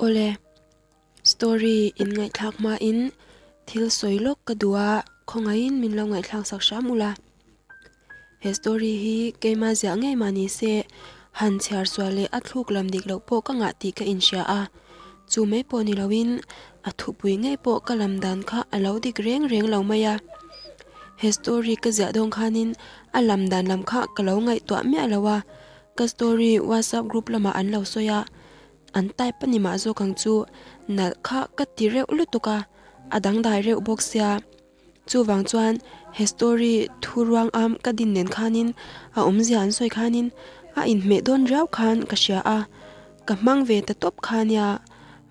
Awle, story in ngaihthlak hmain thil sawi lawk ka duh a, khawngaihin min lo ngaihthlak sak hram ula. He story hi keima ziah ngei mah ni se, han chhiar sual leh a thluk lam dik loh pawh ka ngah tih ka inhria a, chu mai pawh ni loin a thupui ngei pawh ka lam dan kha a lo dik reng reng lo mai a. He story ka ziah dawn khanin a lam dan lam kha ka lo ngaihtuah miah lo a, ka story whatsapp group lamah an lo sawi a, an type a ni mah zawk ang chu, nalh kha ka ti reuh lutuk a, a dangdai reuh bawk sia. Chuvang chuan he story thu ruang am ka din nen khanin a awmzia an sawi khanin a inhmeh dawn riau khan ka hria a, ka hmang ve ta tawp kha nia.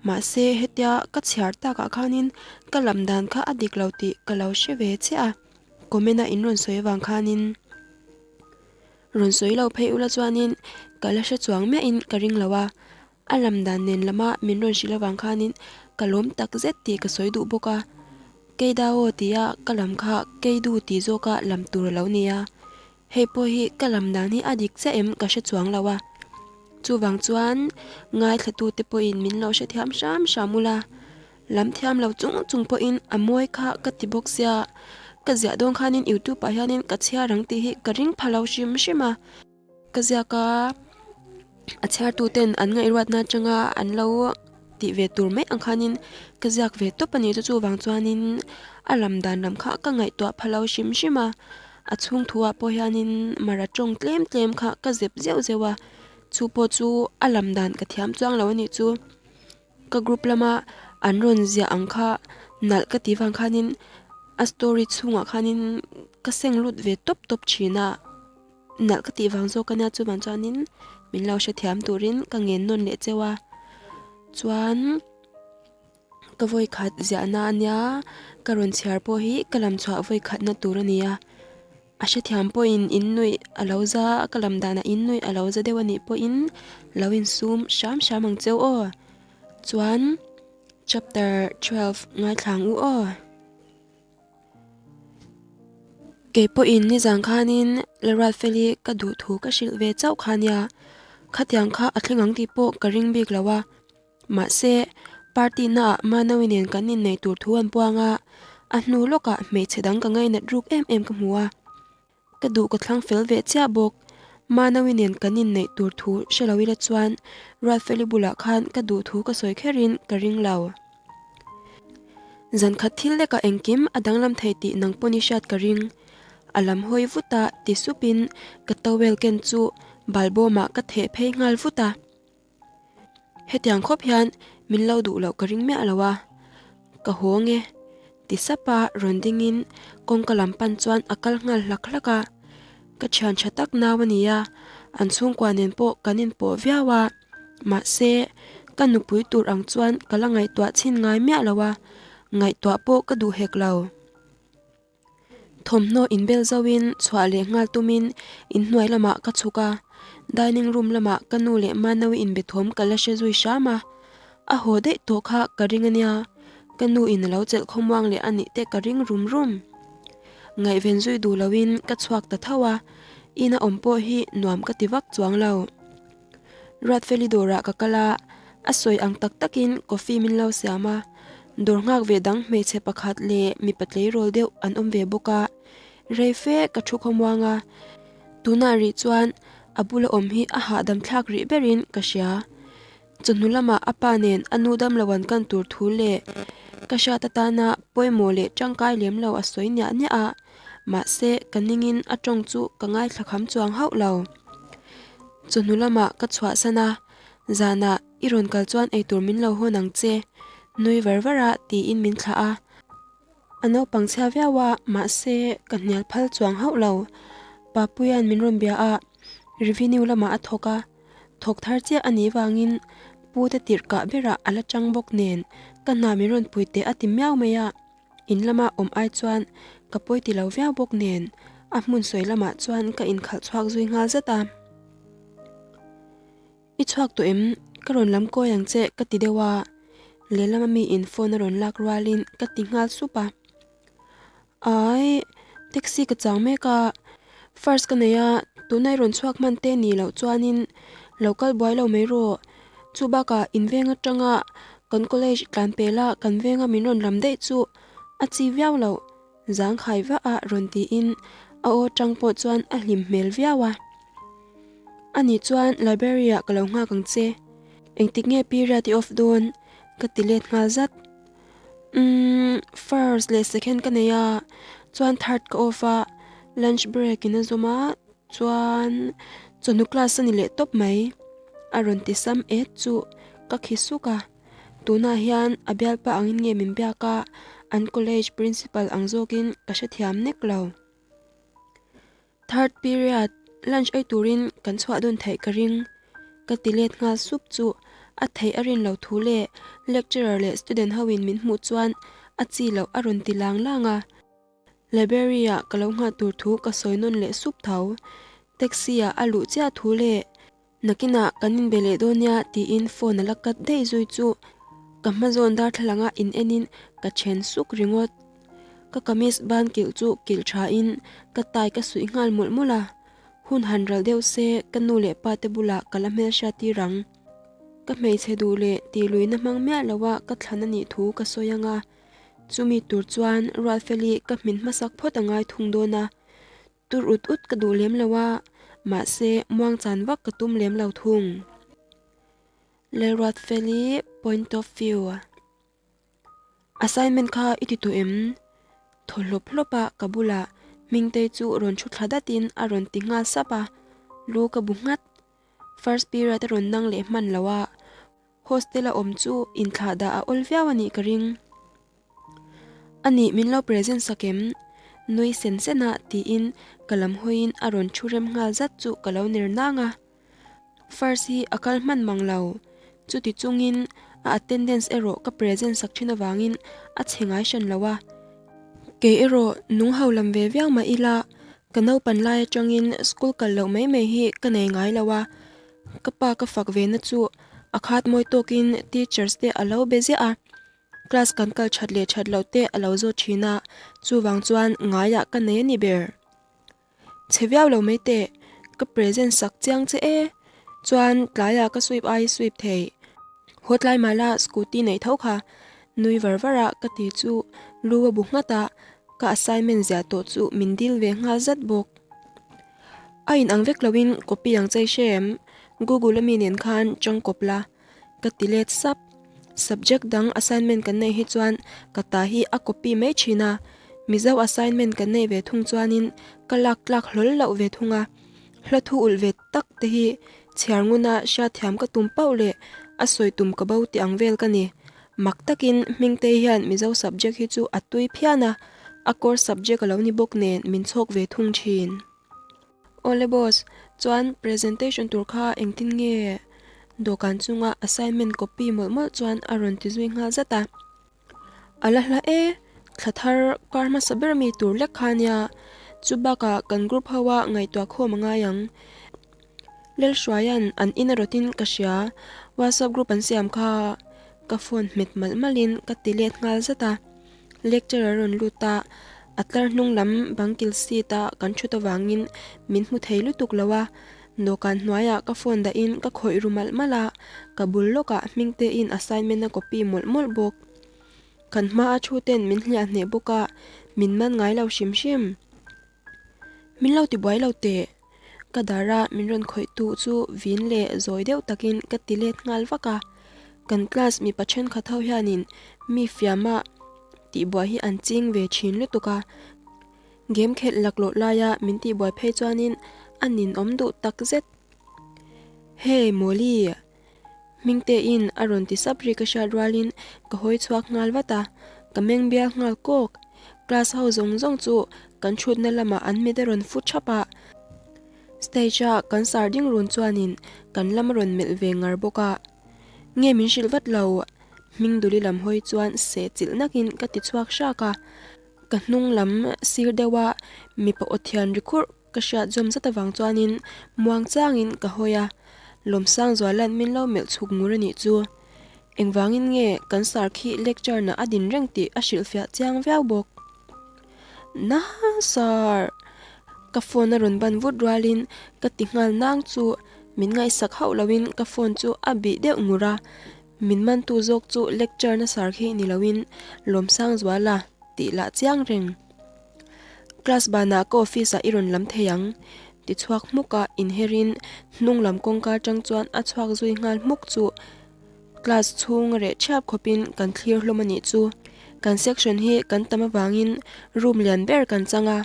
Mahse hetia ka chhiar takah khanin ka lam dan kha a dik lo tih ka lo hre ve chiah a, comment a in rawn sawi avang khanin rawn sawi lo phei ula chuanin ka la hre chuang miahin ka ring lo a. A lam dan nen lama min rawn hrilh avang khanin ka lawm tak zet tih ka sawi duh bawk a. Keidao tia ka lam kha Keidu tih zawka lam tur a lo ni a. Hei pawh hi ka lam dan hi a dik chiah em ka hre chuang lo a. Chuvang chuan ngaithlatute pawhin min lo hrethiam hram hram ula. Lam thiam lo chung chung pawhin a mawi kha ka ti bawk sia. Ka ziah dawn khanin youtube ah hianin ka chhiar ang tih hi ka ring pha lo hrim hrim a. Ka ziak a, a chhiartu ten an ngaihruatna atanga an lo tih ve tur mai ang khanin ka ziak ve tawp a ni chu chuvang chuanin a lam dan lam kha ka ngaihtuah pha lo hrim hrim a, a chhung thu ah pawh hianin mara tawng tlem tlem kha ka zep zeuh zeuh a, chu pawh chu a lam dan ka thiam chuang lo a nih chu. Ka group lama an rawn ziah ang kha nalh ka tih vang khanin a story chhungah khanin ka seng lut ve tawp tawp thin a, nalh ka tih vang zawk a nia chuvang chuanin min lo hrethiam turin ka ngen nawn leh cheu a, chuan ka vawikhat ziahna a nia ka rawn chhiar pawh hi ka lam chhuah vawikhatna tur a ni a. A hrethiam pawhin in nuih a lo za, ka lam danah in nuih a lo za deuh a nih pawhin lo insum hram hram ang cheu aw. Chuan chapter 12 ngaithla ang u aw. Kei pawhin nizan khanin Lalruatfeli ka duh thu ka hrilh ve chauh kha nia, khatiang kha a thleng ang tih pawh ka ring bik lo a. Mahse, party naah Manawi nen kan inneih tur thu an puang a, a hnu lawkah hmeichhe dang ka ngainat ruk em em ka hmu a. Ka duh ka thlang fel ve chiah bawk. Manawi nen kan inneih tur thu hre lo ila chuan Ruatfeli bulah khan ka duh thu ka sawi kherin ka ring lo. Zan khat thil lekah engkim a danglam thei tih nang pawn i hriat ka ring. A lam hawi vut a ti supin ka towel ken chu balbawmah ka theh phei nghal vut a. Hetiang khawp hian min lo duh loh ka ring miah lo a, ka haw nge ti sap a rawn dingin kawngka lam pan chuan a kal nghal hlak hlak a, ka thian tha tak nau a ni a, an chhungkua nen pawh kan inpawh viau a, mahse ka nupui tur ang chuan ka la ngaihtuah chhin ngai miah lo a, ngaihtuah pawh ka duh hek lo. Thawmhnaw inbel zauhin chhuah leh nghal tumin inhnuai lamah ka chhuk a, dining room lamah ka nu leh Manawi inbe thawm ka la hre zui hram a, a haw daih tawh kha ka ring a nia, ka nu in a lo chelh khawmuang leh a nih te ka ring rum rum. Ngaihven zui duh loin ka chhuak ta tho a, ina awm pawh hi nuam ka ti vak chuang lo. Ruatfeli dawrah ka kal a, a sawi ang tak takin coffee min lo siam a, dawr nghak ve dang hmeichhe pakhat leh mipa tleirawl deuh an awm ve bawk a, rei fe ka thu khawmuang a, tunah rih chuan a bula awm hi a hahdam thlak rih berin ka hria. Chawhnu lamah a pa nen a nu damlo an kan tur thu leh ka hriat atana pawimawh leh tangkai lem lo a sawi niah niah a, mahse ka ningin a tawng chu ka ngaithla kham chuang hauh lo. Chawhnu lamah ka chhuahsan a, zanah i rawn kal chuan eitur min lo hawn ang che, nui var var a tiin min thlah a. A naupang chhia viau a, mahse ka hnial phal chuang hauh lo. Papuia'n min rawn bia a, revenue lamah a thawk a, thawk thar chiah a nih vangin pu te tirh kah berah a la chang bawk nen ka hna min rawn pui teh a ti miau mai a. In lama awm ai chuan ka pawi ti lo viau bawk nen a hmun sawi lamah chuan ka inkhalh chhuak zui nghal zat a. I chhuak tawh em? Ka rawn lam kawi ang che ka ti deuh a, lehlam ami in phone a rawn lak rualin ka ti nghal sup a. Ai, taxi ka chang mek a, first ka nei a, tuna i rawn chhuak hman te nih loh chuanin lo kal buai lo mai rawh. Chu bakah in veng atanga kan college tlan pela kan venga min rawn lam daih chu a chi viau loh. Zangkhai vah a rawn tiin a aw tang pawh chuan a hlim hmel viau a. Ani chuan library ah ka lo nghak ang che. Engtik nge period i off dawn? Ka ti let nghal zat. Umm first leh second ka nei a, chuan third ka off a, lunch break in a zawm a, chuan chawhnu class a ni leh tawp mai. A rawn ti sam et chu ka khi suk a. Tunah hian a bialpa angin nge min biak a, an college principal ang zawkin ka hrethiam nek lo. Third period lunch ei turin kan chhuah dun theih ka ring. Ka ti let nghal sup chu a theih a rin lo thu leh lecturer leh student ho in min hmuh chuan a chi loh a rawn ti lang lang a. Library ah ka lo nghah tur thu ka sawi nawn leh sup tho. Taxi ah a luh chiah thu leh Nakinah kan inbe leh dawn nia tiin phone a la cut daih zui chu ka hma zawn darthlalang a in enin ka then suk ringawt. Ka kamis ban kilh chu kilh tha in ka tai ka suih nghal mawlh mawlh a, hun han ral deuh se ka nu leh pa te bulah ka la hmelhriat tir ang. Ka hmeichhe duh leh tih luihna hmang miah lo a ka thlan a nih thu ka sawi ang a, chumi tur chuan Ruatfeli ka hmin hmasak phawt a ngai thung dawn a. Tur ut ut ka duh lem lo a, mahse muang chan vak ka tum lem lo thung. Lalruatfeli point of view. Assignment kha i ti tawh em? Thaw hlawp hlawp a ka bulah Hmingtei chu rawn thu thla datin a rawn ti nghal sap a, lu ka bu nghat. First period a rawn nang leh hman lo a, Hostel a awm chu inthlah dah a awl viau a nih ka ring. A nih min lo present sak em? Nui sen sen a tiin ka lam hawiin a rawn thu rem nghal zat chu ka lo ner nang a. First hi a kal hman mang lo. Chuti chungin a attendance erawh ka present sak thin avangin a chhe ngai hran lo a. Kei erawh nung ho lam ve viau mah ila ka naupan lai atangin school kal loh mai mai hi ka nei ngai lo a. Ka pa ka fak ve na chu a khat mawi tawkin teachers te a lo be ziah a, class kan kal that leh that loh te a lo zawt thin a, chuvang chuan ngaiah ka nei a ni ber. Chhe viau lo mai teh, ka present sak chiang che e, chuan tlaiah ka sweep ai sweep thei. Haw tlai mah la scooty neih tho kha nui var var a ka ti chu lu a bu nghat a, ka assignment ziah tawh chu min dil ve nghal zat bawk. A in ang vek loin copy ang chei hre em? Google ami nen khan chang kawp la. Ka ti let sap. Subject dang assignment kan neih hi chuan ka ta hi a copy mai thin a. Mizo assignment kan neih ve thung chuanin ka lak tlak hlawl loh ve thung a. Hla thu ulh ve tak te hi chhiar nguna hriatthiam ka tum pauh leh a sawi tum ka bo tih ang vel ka ni. Mak takin Hmingtei hian Mizo subject hi chu a tui phian a, a course subject a lo ni bawk nen min chhawk ve thung thin. Awle boss, chuan presentation tur kha engtin nge? Dawhkan chunga assignment copy mawlh mawlh chuan a rawn ti zui nghal zat a. A la hla e, thla thar kar hmasa ber mi tur lek kha nia, chu bakah kan group ho a ngaihtuah khawm a ngai ang. Lalhruaia'n an in a rawtin ka hria, WhatsApp group an siam kha ka phone hmet malh malhin ka ti let nghal zat a. Lecturer a rawn lut a, a tlar hnung lam bangkil seat a kan thut avangin min hmu thei lutuk lo a, dawhkan hnuaiah ka phone dahin ka khawih ru malh malh a, ka bul lawkah Hmingtein assignment a copy mawlh mawlh bawk. Kan hma a thu ten min hliah hneh bawk a, min man ngai lo hrim hrim. Min lo ti buai lo teh. Ka dar a min rawn khawih tu chu vin leh zawi deuh takin ka ti let nghal vak a. Kan class mipa thenkhat ho hianin mi fiama tihbuai hi an ching ve thin lutuk a. Game khelh laklawh laia min tihbuai phei chuanin a ninawm duh tak zet. Hey Mawli! Hmingtein a rawn ti sap ri ka hriat rualin ka hawi chhuak nghal vat a, ka meng bial nghal kawk. Class ho zawng zawng chu kan thutna lamah an mit a rawn fu thap a, stage a kan sar ding run chuanin kan lam a rawn melh ve ngar bawk a. Nge min hrilh vat lo? Hmingduli lam hawi chuan seh chilh nakin ka ti chhuak hrak a, ka hnung lam sir deuha mipa aw thian ri khurh Ka hriat zawm zat avang chuanin muang changin ka hawi a, Lawmsang Zuala'n min lo melh chhuk ngur a nih chu. Engvangin nge kan sar khi lecture na a din reng tih a hrilhfiah chiang viau bawk. Na sar! Ka phone a rawn ban vut rualin ka ti nghal nang chu. Min ngaihsak hauh loin ka phone chu a bih deuh ngur a, min mantu zawk chu lecture na sar khi ni loin Lawmsangzuala tih lah chiang reng. Class banah ka office ah i rawn lam thei ang ti chhuak hmuk a inherin hnung lam kawngka atang chuan a chhuak zui nghal hmuk chu class chhung reh thiap khawpin kan thlir hlawm a nih chu. Kan section hi kan tam avangin room lian ber kan chang a,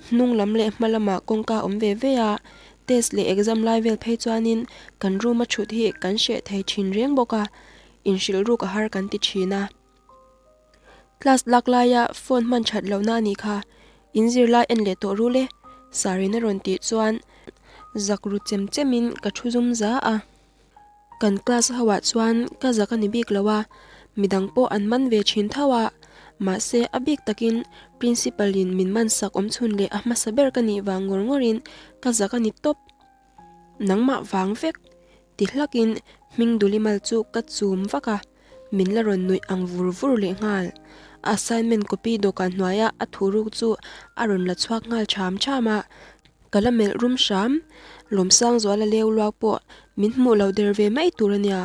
hnung lam leh hma lamah kawngka awm ve ve a, test leh exam lai vel phei chuanin kan room a thut hi kan hreh thei thin reng bawk a, inhrilh ruk a har kan ti thin a. Class lak laia phone hman that lohna a nih kha, in zirlai en leh tawh rul e, Sarin a rawn tih chuan zak ru chem chemin ka thu zum za a. Kan class ho ah chuan ka zak a ni bik lo a, midang pawh an man ve thin tho a, mahse a bik takin principal in min man sak awm chhun leh a hmasa ber ka nih vang ngawr ngawrin ka zak a ni tawp. Nangmah vang vek ti hlakin hming Dulimal chu ka chum vak a. Min la rawn nuih ang vur vur leh nghal. A assignment copy dawhkan hnuaia a thu ruk chu a rawn la chhuak nghal ṭham ṭham a. Ka la melh rum hram. Lawmsangzuala leu luak pawh min hmuh lo der ve mai tur a nia.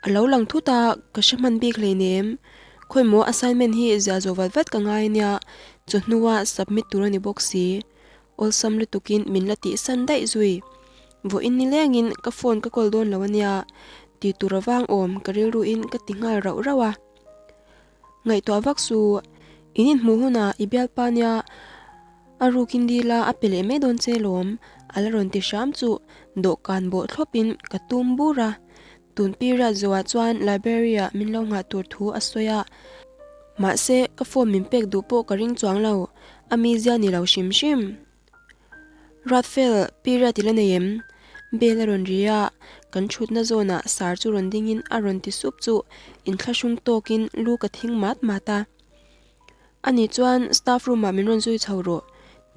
A lo lang thut a, ka hre hman bik hleinem. Khawimaw assignment hi ziah zawh vat vat ka ngai a nia, chawhnua submit tur a ni bawk si. Awlsam lutukin min la tihsan daih zui. Vawiin ni lengin ka phone ka call dawn lo a nia, ti tur avang awm ka rilruin ka ti nghal rauh rauh a. Ngaihtuah vak su, in inhmuh hunah i bialpa nia a rukin dil a a pe leh mai dawn che lawm, a la rawn ti hram chu dawhkan bawh thlawpin ka tum bur a. Tun period zawhah chuan library ah min lo nghah tur thu a sawi a, mahse ka phone min pek duh pawh ka ring chuang lo, a mizia ni lo hrim hrim. Ruatfel, period i la nei em? Bell a rawn ri a, kan thutna zawnah sar chu rawn dingin a rawn ti sup chu inthlahrung tawkin lu ka thing mat mat a. Ani chuan staff room ah min rawn zui chho rawh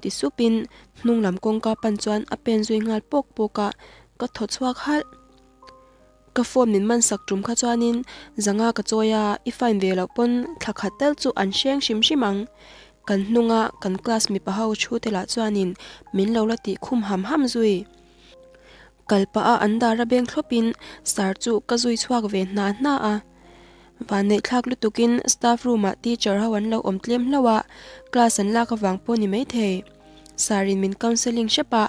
ti supin hnung lam kawngka pan chuan a pen zui nghal pawk pawk a, ka thaw chhuak halh. Ka phone min man sak tum kha chuanin zanga ka chawi a, i fine ve loh pawn thla khat tal chu an hreng hrim hrim ang. Kan hnunga kan class mipa ho thu te lah chuanin min lo la tih khum ham ham zui. Kal pah a an dar a beng thlawpin sar chu ka zui chhuak ve hna hna a. Vanneih thlak lutukin staff room ah teacher ho an lo awm tlem hlauh a, class an lak avang pawh ni maithei. Sarin min counselling hrep a,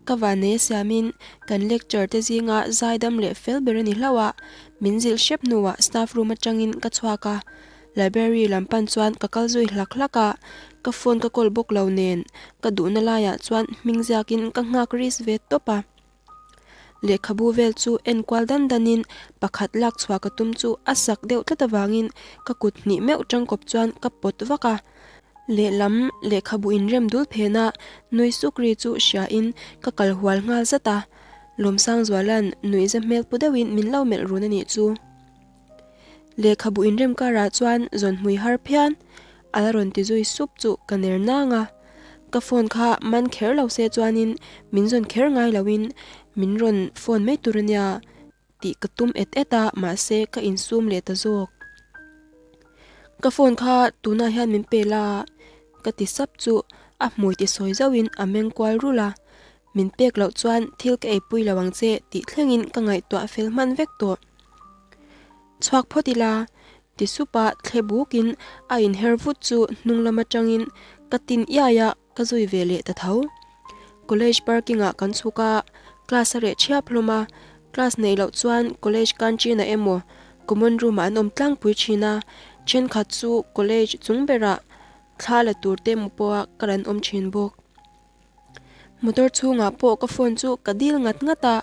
ka vannei a siamin kan lecture te zinga zaidam leh fel ber a ni hlauh a, min zilh hrep hnuah staff room atangin ka chhuak a, library lam pan chuan ka kal zui hlak hlak a, ka phone ka call bawk lo nen ka duhna laiah chuan hming ziakin ka nghak risk ve tawp a. Lehkhabu vel chu en kual dan danin pakhat lak chhuah ka tum chu a sak deuh tlat avangin ka kut hnih meuh tangkawp chuan ka pawt vak a. Lehlam lehkhabu inrem dul phena nui suk ri chu hriain ka kal hual nghal zat a, Lawmsangzuala'n nuihza hmel pu deuhin min lo melh run a nih chu. Lehkhabu inrem karah chuan zawn hmui har phian a la rawn ti zui sup chu ka ner nang a. Ka phone kha man kher lo se chuanin min zawn kher ngai loin min rawn phone mai tur a nia tih ka tum et et a mahse ka insum leh ta zawk. Ka phone kha tunah hian min pe la ka ti sap chu a hmui ti sawi zauhin a meng kual rulh a. Min pek loh chuan thil ka eipui lo ang che tih thlengin ka ngaihtuah fel hman vek tawh. Chhuak phawt ila, ti sup a thle bukin a inher vut chu hnung lam atangin ka tin iai a, ka zui ve leh ta tho. College parking ah kan chhuk a, class a reh thiap hlawm a, class neih loh chuan college canteen ah emaw common room ah an awm tlangpui thin a, thenkhat chu college chung berah thla la tur te emaw pawha kal an awm thin bawk. Motor chhungah pawh ka phone chu ka dil ngat ngat a,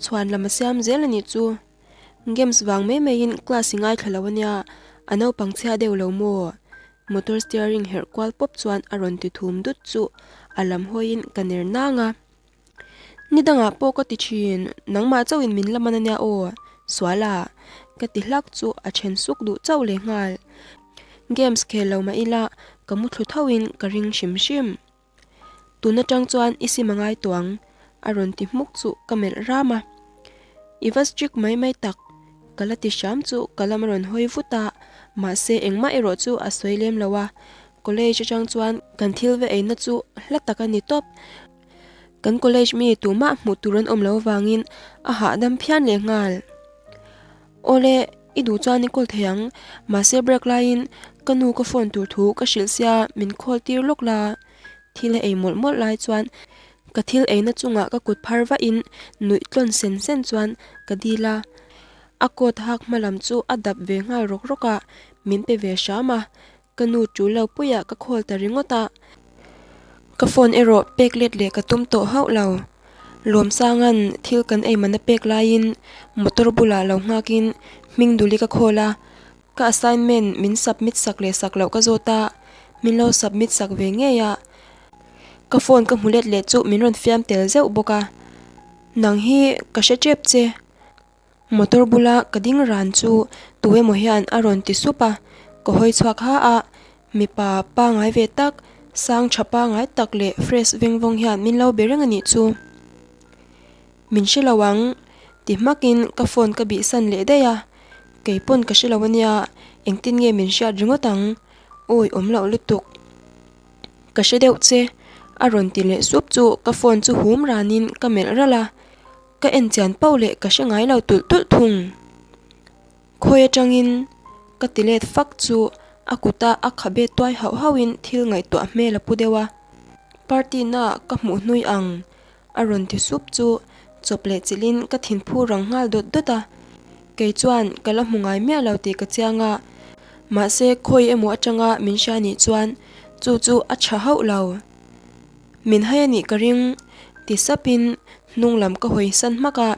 chhuan lam a siam zel a nih chu. Games vang mai maiin class i ngaithla lo a nia, a naupang chhia deuh lo maw? Motor steering herh kual pawp chuan a rawn ti thum dut chu a lam hawiin ka ner nang a. Ni dangah pawh ka ti thin, nangmah chauhin min la man a nia aw, suala ka ti hlak chu a then suk duh chauh leh nghal. Games khel lo mah ila ka mu thlu thoin ka ring hrim hrim. Tun atang chuan i sim a ngai tawh ang, a rawn ti hmuk chu ka melh ram a. I va strict mai mai tak, ka la ti hram chu ka lam a rawn hawi vut a, mahse engmah erawh chu a sawi lem lo a. College atang chuan kan thil va eina chu hla tak a ni tawp. Kan college mi tumah hmuh tur an awm lo avangin a hahdam phian leh nghal. Awle, i duh chuan i call thei ang, mahse break laiin ka nu ka phone tur thu ka hrilh sia min call tir lawk la. Thil a ei mawlh mawlh lai chuan ka thil eina chungah ka kut phar vahin nuih tlawn sen sen chuan ka dil a. A coat hak hma lam chu a dap ve nghal rawk rawk a, min pe ve hram a. Ka nu tul lo puiah ka call ta ringawt a, ka phone erawh pek let leh ka tum tawh hauh lo. Lawmsanga'n thil kan ei man a pek laiin motor bulah lo nghakin hming duli ka call a, ka assignment min submit sak leh sak loh ka zawt a, min lo submit sak ve ngei a. Ka phone ka hmu let leh chu min rawn fiam tel zeuh bawk a, Nang hi ka hre tep che. Motor bula ka ding ran chu tu emaw hian a rawn ti sup a, ka hawi chhuak ha a, mipa pangai ve tak, sang tha pangai tak leh fresh veng vawng hian min lo be reng a nih chu. Min hre lo ang ti hmakin ka phone ka bih san leh daih a, kei pawn ka hre lo a nia, engtin nge min hriat ringawt ang, awi awm loh lutuk. Ka hre deuh che a rawn ti leh sup chu ka phone chu hum ranin ka melh ralh a. Ka en chian pauh leh ka hre ngai lo tulh tulh thung. Khawi atangin ka ti let fak chu a kuta a khabe tuai hauh hauhin thil ngaihtuah hmel a pu deuh a. Party na ka hmuh hnui ang a rawn ti sup chu chawp leh chilhin ka thinphu rang nghal dawt dawt a. Kei chuan ka la hmu ngai miah lo tih ka chiang a, mahse khawi emaw atanga min hria nih chuan chu chu a tha hauh lo. Min hai a nih ka ring ti sapin hnung lam ka hawi san hmak a,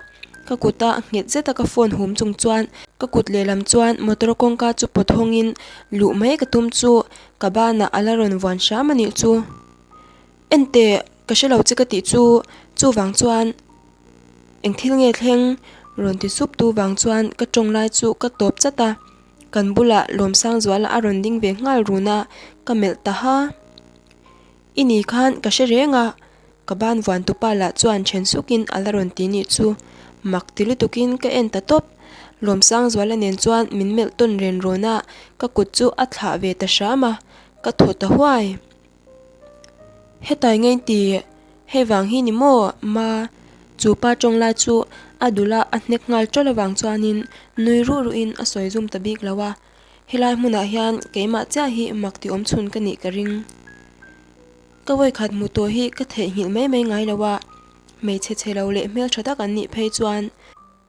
ka kuta nghet zeta ka phone hum chung chuan ka kut lehlam chuan motor kawngka chu pawt hawngin luh mai ka tum chu ka banah a la rawn vuan hram a nih chu. Enteh ka hre lo che ka tih chu chuvang chuan eng thil nge thleng rawn ti sup tu vang chuan ka tawng lai chu ka tawp chat a, kan bulah Lawmsangzuala a rawn ding ve nghal run a, ka melh ta ha. I ni khan ka hre reng a, ka ban vuan tupa lah chuan then sukin a la rawn ti nih chu. Mak ti lutukin ka en ta tawp. Lawmsangzuala nen chuan min melh tawn ren rawn a, ka kut chu a thlah ve ta hram a, ka thaw ta huai. Hetai ngei ti, hei vang hi ni maw ma? Chu pa tawng lai chu a dul a, a hnek nghal tawlh avang chuanin nui ruh ruhin a sawi zum ta bik lo a. Helai hmunah hian keimah chiah hi mak ti awm chhun ka nih ka ring. Ka vawikhat hmu tawh hi ka theihnghilh mai mai ngai lo a, hmeichhe chhe lo leh hmeltha tak an nih phei chuan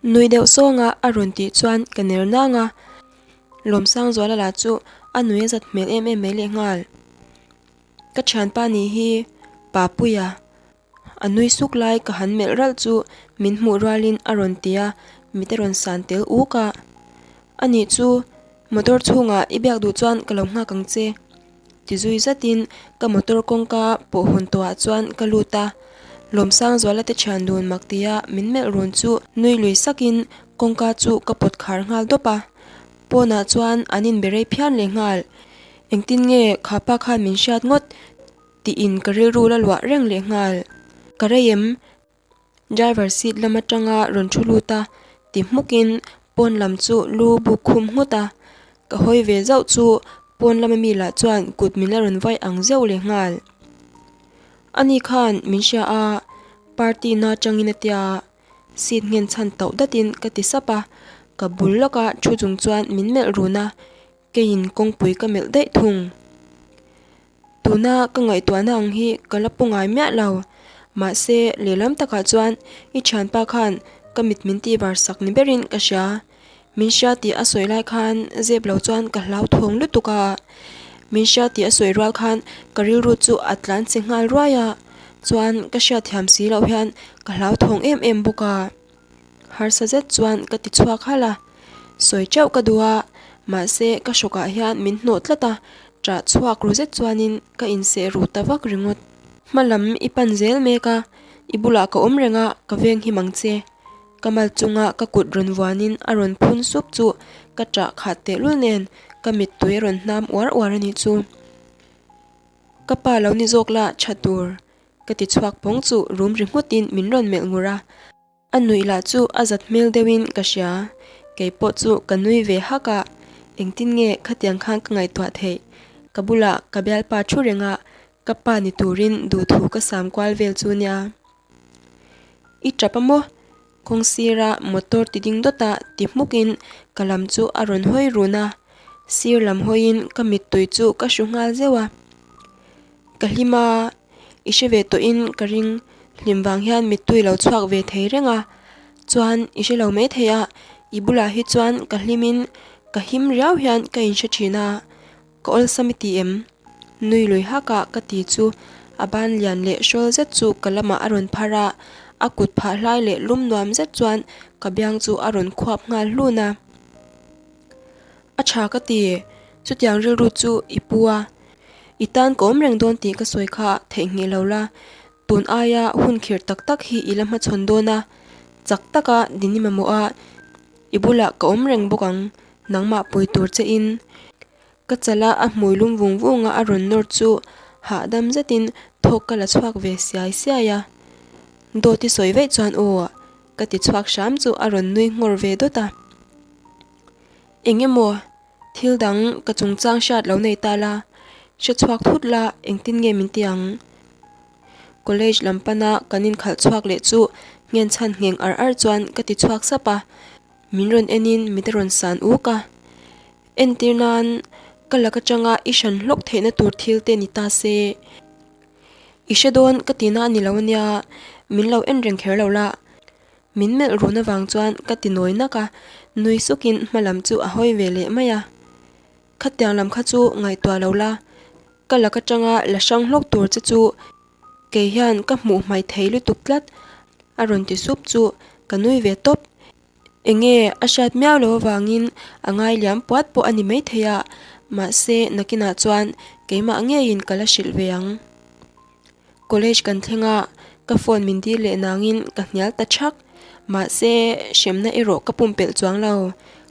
nui deuh sawnga a rawn tih chuan ka ner nang a, Lawmsangzuala lah chu a nui a zat hmel em em mai lehnghal. Ka thianpa nih hi Papuia. A nui suk lai ka han melh ralh chu min hmuh rualin a rawn ti a, mit a rawn san tel uk a. Anih chu, motor chhungah i biak duh chuan ka lo nghak ang che. Ti zui zatin ka motor kawngka pawh hawn tawhah chuan ka lut a. Lawmsangzuala te thian dun mak tia min melh run chu nui lui sakin kawngka chu ka pawt khar nghal dawp a. Pawnah chuan an inbe rei phian leh nghal. Engtin nge kha pa khan min hriat ngawt? Tiin ka rilru la luah reng leh nghal. Ka rei em? Driver seat lam atanga rawn thu lut a, ti hmukin pawn lam chu lu buk khum nghut a. Ka hawi ve zauh chu pawn lama mi lah chuan kut min la rawn vaih ang zeuh leh nghal. Ani khan min hria a, party na atangin a tia, seat nghen chhan tauh datin ka ti sap a, ka bul lawka thu chung chuan min melh run a, keiin kawngpui ka melh daih thung. Tuna ka ngaihtuahna ang hi ka la pu ngai miah lo. Mahse, lehlam takah chuan i thianpa khan ka mit min tihvar sak ni berin ka hria. Min hria tih a sawi lai khan zep lo chuan ka hlau thawng lutuk a. Min hria tih a sawi rual khan ka rilru chu a tlan che nghal ruai a. Chuan ka hriatthiam si loh hian ka hlau thawng em em bawk a. Harsa zet chuan ka ti chhuak halh a, sawi teuh ka duh a, mahse ka hrawkah hian min hnawh tlat a, ṭah chhuak ru zet chuanin ka inseh ruh ta vak ringawt. Hma lam i pan zel mek a, i bulah ka awm reng a, ka veng him ang che. Ka mal chunga ka kut rawn vuanin a rawn phun sup chu ka ṭah khat tehlul nen ka mittui a rawn hnam uar uar a nih chu. Ka pa lo ni zawk la ṭha tur. Ka ti chhuak pawng chu rum ri nghutin min rawn melh ngur a. A nuih lah chu a zat hmel deuhin ka hria. Kei pawh chu ka nui ve hak a, engtin nge khatiang khan ka ngaihtuah theih? Ka bulah ka bialpa thu reng a, ka pa ni turin duhthu ka sam kual vel chu nia. I tap a maw? Kawng sira motor ti ding dawt a ti hmukin ka lam chu a rawn hawi run a, sir lam hawiin ka mittui chu ka hru nghal zeuh a. Ka hlim a, i hre ve tawhin ka ring, hlim vang hian mittui lo chhuak ve thei reng a, chuan i hre lo mai thei a, i bulah hi chuan ka hlimin ka him riau hian ka inhre thin a. Ka awlsam i ti em? Nui lui hak a ka ti chu a ban lian leh hrawl zet chu ka lamah a rawn phar a, a kut phah hlai leh lum nuam zet chuan ka biang chu a rawn khuap nghal hlun a. A tha ka ti, chutiang rilru chu i pu a, i tan ka awm reng dawn tih ka sawi kha theihnghilh lo la, tun aia hun khirh tak tak hi i la hmachhawn dawn a, chak taka din i mamawh a, i bulah ka awm reng bawk ang. Nangmah pui tur che in ka chala a hmui lum vung vung a a rawn nawr chu hahdam zetin thawk ka la chhuak ve siai siai a. Dawt i sawi veih chuan aw ka ti chhuak hram chu a rawn nui nghawr ve dawt a. Eng emaw thil dang ka chungchang hriat lo nei ta la, hre chhuak thut la engtin nge min ti ang? College lam pana kan inkhalh chhuak leh chu nghenchhan ngheng ar ar chuan ka ti chhuak sap a. Min rawn enin mit a rawn san uk a, entir nan ka lak atanga i hran hlawk theihna tur thil te ni ta se. I hre dawn ka tihna a ni lo ania, min lo en reng kher lo la. Min melh run avang chuan ka ti nawi nak a, nui sukin hma lam chu a hawi ve leh mai a. Khatiang lam kha chu ngaihtuah lo la, ka lak atanga la hrang hlawk tur che chu Kei hian ka hmuh hmai thei lutuk tlat a rawn ti sup chu ka nui ve tawp. Enge a hriat miau lo avangin a ngai liam puat pawh a ni maithei a, mahse nakinah chuan keimah ngeiin ka la hrilh ve ang. College kan thleng a, ka phone min dil leh nangin ka hnial ta thak. Mahse hremna erawh ka pumpelh chuang lo.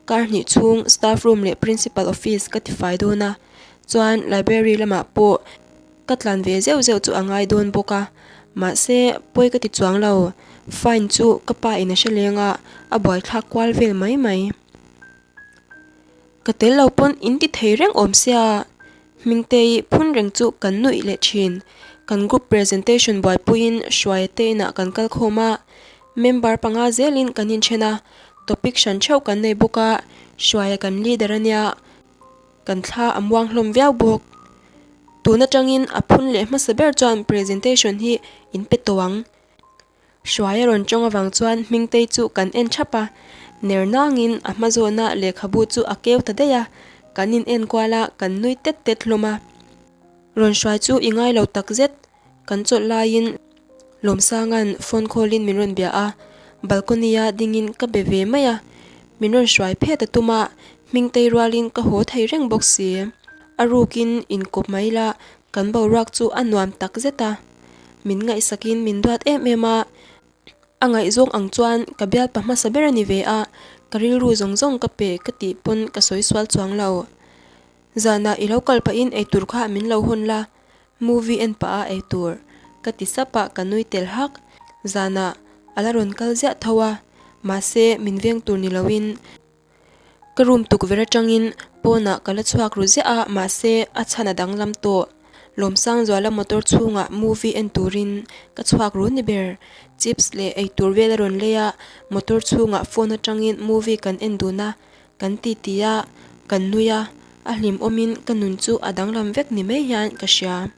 Kar hnih chhung staff room leh principal office ka tifai dawn a, chuan library lamah pawh Ka tlan ve zeuh zeuh chu a ngai dawn bawk a, mahse pawi ka ti chuang lo, fine chu ka pa in a hre leng a, a buaithlak kual vel mai mai. Ka tel lo pawn in ti thei reng awm sia, Hmingtei phun reng chu kan nuih leh thin. Kan group presentation buaipuiin Hruaia te inah kan kal khawm a, member panga zelin kan inthen a, topic hran theuh kan nei bawk a, Hruaia kan leader a nia, Kan thla a muang hlawm viau bawk. Tun atangin a phun leh hmasa ber chuan presentation hi in pe tawh ang. Hruai a rawn tawng avang chuan Hmingtei chu kan en thap a, ner nangin a hma zawna lehkhabu chu a keu ta daih a, kan in en kual a, kan nui tet tet hlawm a. Rawn hruai chu i ngai lo takzet. Kan chawlh laiin Lawmsanga'n phone call in min rawn bia a, balcony a dingin ka be ve mai a, min rawn hruai phet a tum a, Hmingtei rualin ka haw thei reng bawk si. A rukin inkawp mai la, kan boruak chu a nuam tak zet a, min ngaihsakin min duat em em a, a ngaihzawng ang chuan ka bialpa hmasa ber a ni ve a, ka rilru zawng zawng ka pe ka tih pawn ka sawi sual chuang lo. Zanah i lo kal pahin eitur kha min lo hawn la, Movie en pah a eitur ka ti sap a ka nui tel hak. Zanah a la rawn kal ziah tho a, mahse min veng tur ni loin ka room tukverh atangin pawnah ka la chhuak ru ziah a, mahse a chhan a danglam tawh. Lawmsangzuala motor chhungah movie en turin ka chhuak ru ni ber. Chips leh eitur vel a rawn lei a, motor chhungah phone atangin movie kan en dun a, Kan titi a, kan nui a, a hlimawmin ka nun chu a danglam vek ni mai hian ka hria.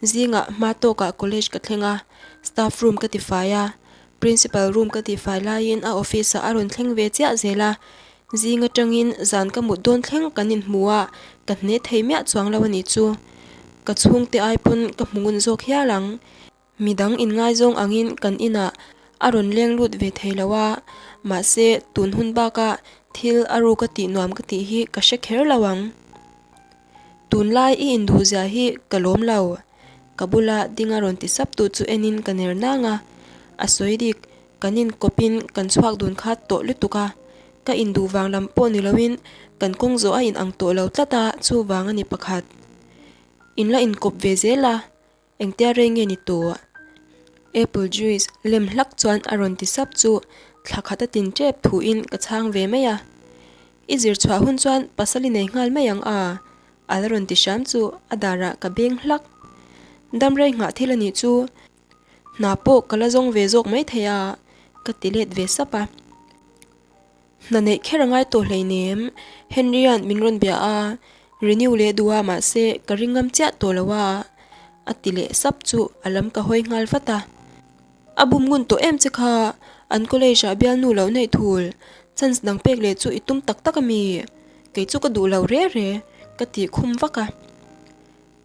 Zingah hma tawkah college ka thleng a, staff room ka tifai a, principal room ka tihfai laiin a office ah a rawn thleng ve chiah zel a, zing atangin zan ka mut dawn thleng kan inhmu a, ka hne thei miah chuang lo a nih chu. Ka chhungte ai pawn ka hmu ngun zawk hial ang. Midang inngaizawng angin kan inah a rawn leng lut ve thei lo a, mahse tun hun baka thil a ru ka tih nuam ka tih hi ka hre kher lo ang. Tunlai i induhzia hi ka lawm lo, ka bula dinga rawn ti sap tu chu enin ka ner nang a, a sawi dik, kan inkawpin kan chhuak dun khat tawh lutuk a, ka induh vang lam pawh ni loin kan kawng zawh a inang tawh lo tlat a, chuvang a ni pakhat. In la inkawp ve zel a, Engtia rei nge ni tawh? Apple juice lem hlak chuan a rawn ti sap chu thla khat a tin tep thuin ka chhang ve mai a. I zir chhuah hun chuan pasal i nei nghal mai ang a? A la rawn ti hram chu a darah ka beng hlak. Dam rei nghah thil a nih chu. Hna pawh ka la zawng ve zawk maithei a, ka ti let ve sap a. Hna neih kher a ngai tawh hleinem, Henry-a'n min rawn bia a, renew leh duh a mahse ka ring ngam chiah tawh lo a, a ti leh sap chu a lam ka hawi nghal vat a. A bum ngun tawh em che kha, an college ah bialnu lo neih thul, chance dang pek leh chu i tum tak tak a mi? Kei chu ka duh lo re re, ka tih khum vak a.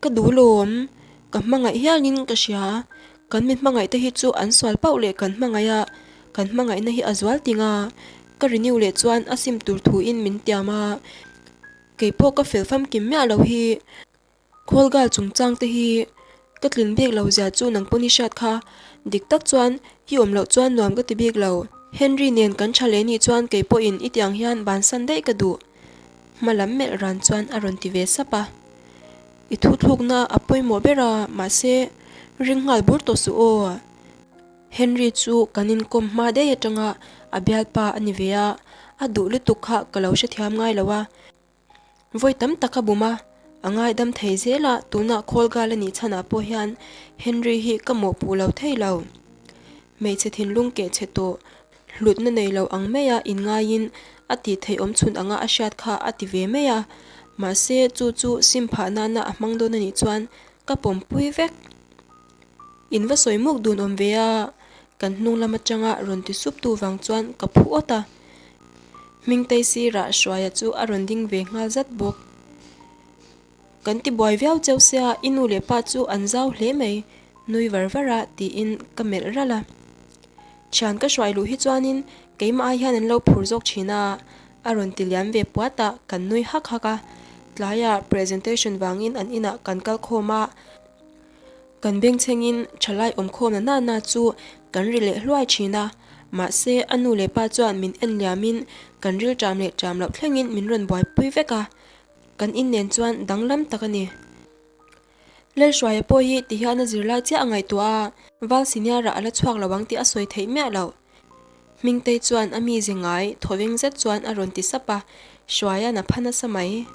Ka duh lawm, ka hmangaih hialin ka hria. Kan mi hmangaih te hi chu an sual pauh leh kan hmangaih a, kan hmangaihna hi a zual ting a. Ka renew leh chuan a sim tur thuin min tiam a, kei pawh ka fel famkim miah lo hi. Khawl gal chungchang te hi ka tlin bik lo zia chu nang pawn i hriat kha. Dik tak chuan i awm loh chuan nuam ka ti bik lo. Henry nen kan tha leh nih chuan kei pawhin i tiang hian bansan daih ka duh. Hma lam melh ran chuan a rawn ti ve sap a. I thuthlukna a pawimawh ber a, mahse ring nghal bur tawh suh aw. Henry chu kan inkawm hma daih atanga a bialpa a ni ve a, a duh lutuk kha ka lo hrethiam ngai lo a. Vawi tam tak a bum a, a ngaidam thei zel a, tunah khawl gal a nih chhanah pawh hian Henry hi ka mawhpuh lo thei lo. Hmeichhe thinlung keh chhe tawh Hlutna nei lo ang maia inngaiin a tih theih awm chhun anga a hriat kha a ti ve mai a, mahse chu chu sim phah nana a hmang dawn a nih chuan ka pawmpui vek. In va sawi muk dun awm ve a, kan hnung lam atanga rawn ti sup tu vang chuan ka phu awt a. Hmingtei sirah Hruaia chu a rawn ding ve nghal zat bawk. Kan ti buai viau cheu sia, i nu leh pa chu an zau hle mai, nui var var a tiin ka melh ralh a. Thian ka hruai luh hi chuanin keimah ai hian an lo phur zawk thin a, a rawn ti liam ve puat a, kan nui hak hak a. Tlaiah presentation vangin an inah kan kal khawm a, kan bengchhengin thalai awmkhawm na na na chu kan ri leh hluai thin a, mahse a nu leh pa chuan min en liamin kan rilṭam leh ṭam loh thlengin min rawn buaipui vek a. Kan in nen chuan danglam tak a ni. Lalhruaia pawh hi ti hian a zirlai chiah a ngaihtuah a, Val Senior-ah a la chhuak lo ang tih a sawi theih miah loh. Hmingtei chuan a mize ngai thawveng zet chuan a rawn ti sap a, Hruaia'n a pha nasa mai.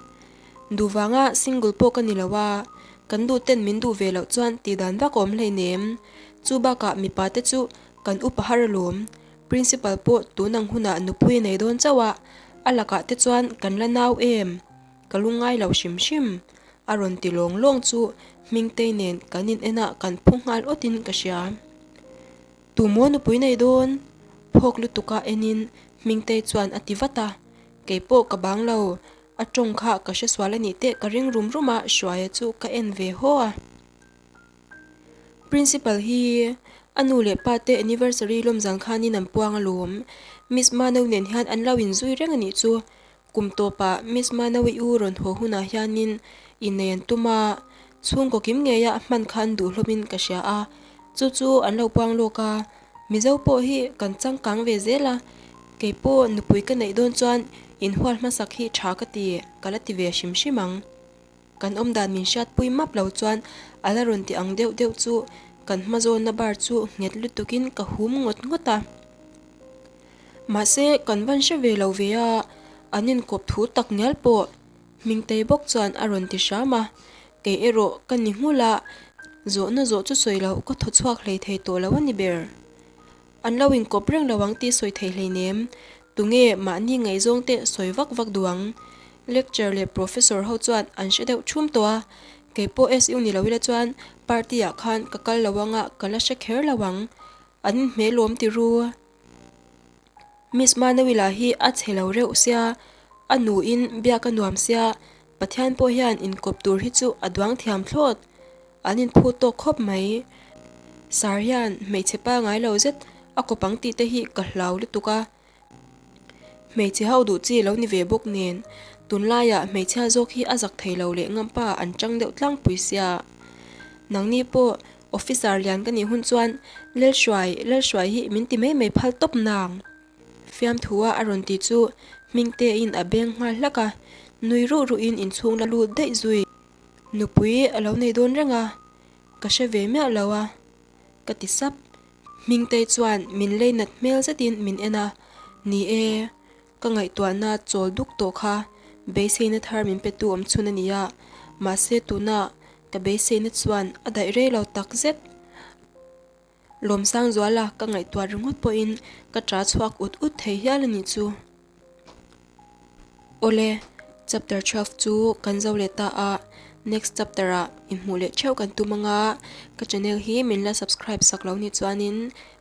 Duh vanga single pawh ka ni lo a, kan duh ten min duh ve loh chuan tih dan vak a awm hleinem. Chu bakah mipa te chu kan upa har alawm. Principal pawh tun ang hunah nupui a nei dawn chauh a, a lakah te chuan kan la nau em? Ka lungngai lo hrim hrim. A rawn ti lawng lawng chu Hmingtei nen kan in en a kan phu nghal awtin ka hria. Tu maw nupui nei dawn? Phawk lutuka enin Hmingtei chuan a ti vat a, kei pawh ka bang lo, a tawng kha ka hresual a nih teh ka ring rum rum a, Hruaia chu ka en ve haw a. Principal hi a nu leh pa te anniversary lawm zan khanin an puang alawm. Miss Mano nen hian an lo inzui reng a nih chu. Kum tawpah Miss Mano-i u rawn haw hunah hianin innei an tum a, chhungkaw kim ngeia a hman kha an duh hlawmin ka hria a, chu chu an lo puang lawk a. Mizo pawh hi kan changkang ve zel a, kei pawh nupui ka neih dawn chuan inhual hmasak hi tha ka ti, ka la ti ve hrim hrim ang. Kan awmdan min hriatpui map lo chuan a la rawn ti ang deuh deuh chu kan hmazawnna bar chu nghet lutukin ka hum ngawt ngawt a. Mahse kan van hre ve lo ve a, an inkawp thu tak ngial pawh Hmingtei bawk chuan a rawn ti hram a, kei erawh ka ni nghulh a, zawhna zawh chu sawi loh ka thaw chhuak hlei thei tawh lo a ni ber. An lo inkawp reng lo ang tih sawi thei hleinem, tunge mahni ngaihzawng te sawi vak vak duh ang? Lecture leh professor ho chuan an hre deuh thum tawh a, kei pawh SU ni lo ila chuan party ah khan ka kal lo anga ka la hre kher lo ang, an inhmeh lawm ti ru. Miss Manawila hi a chhe lo reuh sia, a nuin biak a nuam sia, Pathian pawh hian inkawp tur hi chu a duang thiam thlawt. An inphu tawk khawp mai. Sir hian hmeichhe pa ngai lo zet a kawp ang tih te hi ka hlau lutuk a. Hmeichhe ho duh chi lo ni ve bawk nen tunlaiah hmeichhia zawk hi a zak thei lo leh ngampa an chang deuh tlangpui sia. Nangni pawh officer lian ka nih hun chuan Lalhruai, Lalhruai hi min ti mai mai phal tawp nang. Fiamthua a rawn ti chu Hmingtein a beng nghal hlak a, nui ruh ruhin inchhung la lut daih zui. Nupui a lo nei dawn reng a, ka hre ve miah lo a, ka ti sap. Hmingtei chuan min lei nat hmel zetin min en a, Ni e, ka ngaihtuahna chawl duk tawh kha beiseina thar min petu awm chhun a ni a, mahse tuna ka beiseina chuan a daih rei lo tak zet. Lawmsangzuala ka ngaihtuah ringawt pawhin ka ṭah chhuak ut ut thei hial a nih chu. Awle, chapter 12 chu kan zo leh ta a, next chapter ah inhmuh leh theuh kan tum anga, ka channel hi min la subscribe sak lo nih chuanin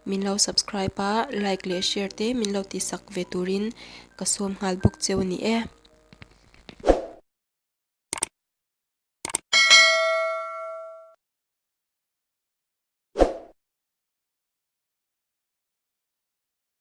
min lo subscribe a, like leh share te min lo tihsak ve turin ka sawm nghal bawk cheu a ni e.